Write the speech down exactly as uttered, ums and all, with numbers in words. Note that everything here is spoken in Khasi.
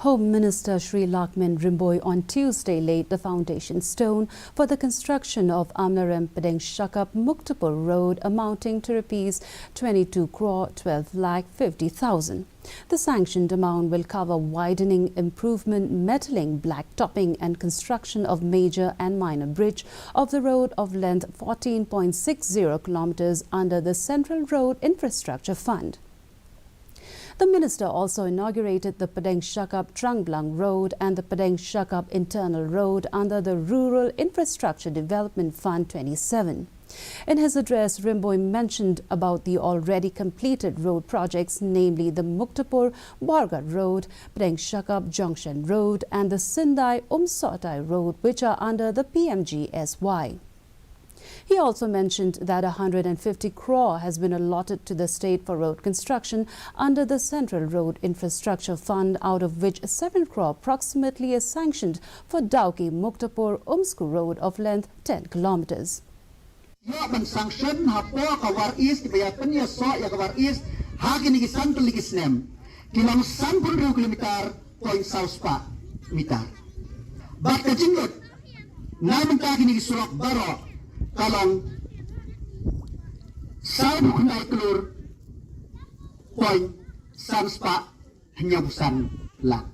Home Minister Shri Lahkmen Rymbui on Tuesday laid the foundation stone for the construction of Amlarem Pdeng Shakap Muktapur Road, amounting to rupees twenty-two crore twelve lakh fifty thousand. The sanctioned amount will cover widening improvement, metalling, blacktopping, and construction of major and minor bridge of the road of length fourteen point six zero kilometers under the Central Road Infrastructure Fund. The minister also inaugurated the Pdeng Shakap Trangblang Road and the Pdeng Shakap Internal Road under the Rural Infrastructure Development Fund twenty-seven. In his address, Rymbui mentioned about the already completed road projects, namely the Muktapur Borghat Road, Pdeng Shakap Junction Road, and the Sindai Umsohtai Road, which are under the P M G S Y. He also mentioned that one hundred fifty crore has been allotted to the state for road construction under the Central Road Infrastructure Fund, out of which seven crore approximately is sanctioned for Dawki Muktapur Umsku Road of length ten kilometers. Ïoh ban sanction hapoh ka War East, ba ïa pynïasoh ïa ka War East ha kine ki san tylli ki snem, ki long sanphew hynriew kilometer point saw spah meter. Bad ka jinglut na bynta kine ki surok baroh ka long sanphew khyndai klur point san spah hynñiewphew san lak.